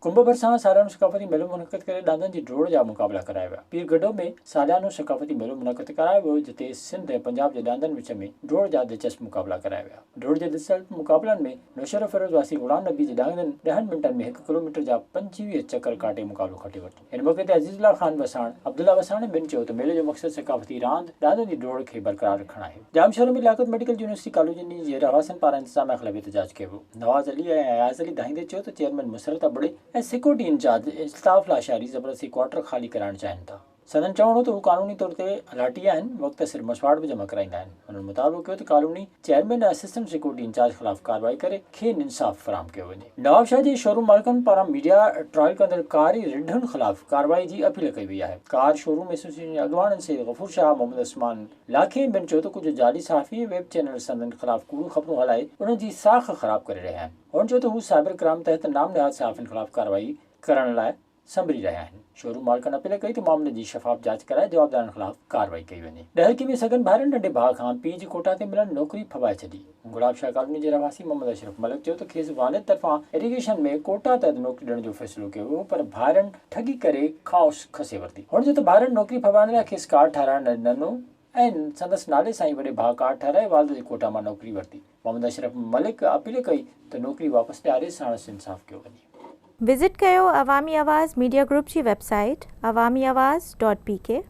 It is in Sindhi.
ڪنب ڀرسان ساليانو ثقافتي ميلو منعقد ڪري ڏاندن جي ڊوڙ جا مقابلا ڪرايا ويا. پير گڍو ۾ ساليانو ثقافتي ميلو منعقد ڪرايو ويو جتي سنڌ ۽ پنجاب جي ڏاندن وچ ۾ ڊوڙ جا دلچسپ مقابلا ڪرايا ويا. ڊوڙ جي دلچسپ مقابلن ۾ نوشهروفيروز واسي غلام نبي جي ڏاندن ڏهن منٽن ۾ هڪ ڪلوميٽر جا 25 چڪر ڪاٽي مقابلو کٽي ورتو. ان موقعي تي عزيز الله خان وساڻ، عبدالله وساڻ ۽ ٻين چيو ته ميلي جو مقصد ثقافتي راند ڏاندن جي ڊوڙ کي برقرار رکڻ آهي. ڄامشورو ۾ لياقت ميڊيڪل يونيورسٽي ڪاليجن جي رهواسين پاران انتظاميا خلاف احتجاج ڪيو ويو. نواز علي ۽ اياز علي دانهيندي چيو ته chairman Musarrat Abro ۽ security incharge Altaf Lashari زبردستي ڪوارٽر خالي ڪرائڻ چاهين ٿا. سندن چوڻ هو ته هو قانوني طور تي الاٽي آهن، وقت سر مسواڙ به جمع ڪرائيندا آهن. هنن مطالبو ڪيو ته colony chairman ۽ assistant security incharge خلاف ڪارروائي ڪري کين انصاف فراهم ڪيو وڃي. نوابشاهه جي شوروم مالڪن پاران ميڊيا ٽرائل ڪندڙ ڪاري رڍن خلاف ڪارروائي جي اپيل ڪئي وئي آهي. ڪار شوروم ايسوسيئيشن جي اڳواڻن سيد غفور شاهه، محمد عثمان لاکي ۽ ٻين چيو ته ڪجهه جعلي صحافي ۽ ويب چينل سندن خلاف ڪوڙيون خبرون هلائي انهن جي ساک خراب ڪري رهيا آهن. هن چيو ته هو سائبر ڪرائم تحت نام نهاد صحافين خلاف ڪارروائي ڪرڻ لاء سنڀري رهيا آهن. شوروم مالڪن اپيل ڪئي ته معاملي جي شفاف جاچ ڪرائي جوابدارن خلاف ڪارروائي ڪئي وڃي. ڏهرڪي ۾ سڳن ڀائرن ننڍي ڀاء کان پيء جي ڪوٽا تي ملڻ نوڪري ڦٻائي ڇڏي. گلاب شاهه ڪالوني جي رهواسي محمد اشرف ملڪ چيو ته کيس والد طرفان ايريگيشن ۾ ڪوٽا تحت نوڪري ڏيڻ جو فيصلو ڪيو ويو پر ڀائرن ٺڳي ڪري کانئس کسي ورتي. هن چيو ته ڀائرن نوڪري ڦٻائڻ لاء کيس ڪارڊ ٺاهرائڻ نه ڏنو ۽ سندس نالي سان ئي وڏي ڀاء ڪارڊ ٺاهرائي والد جي ڪوٽا مان نوڪري ورتي. محمد اشرف ملڪ اپيل ڪئي ته نوڪري واپس ڏياري ساڻس انصاف ڪيو وڃي. وزٽ ڪيو عوامي آواز ميڊيا گروپ جي web site Awami Awaz dot P K.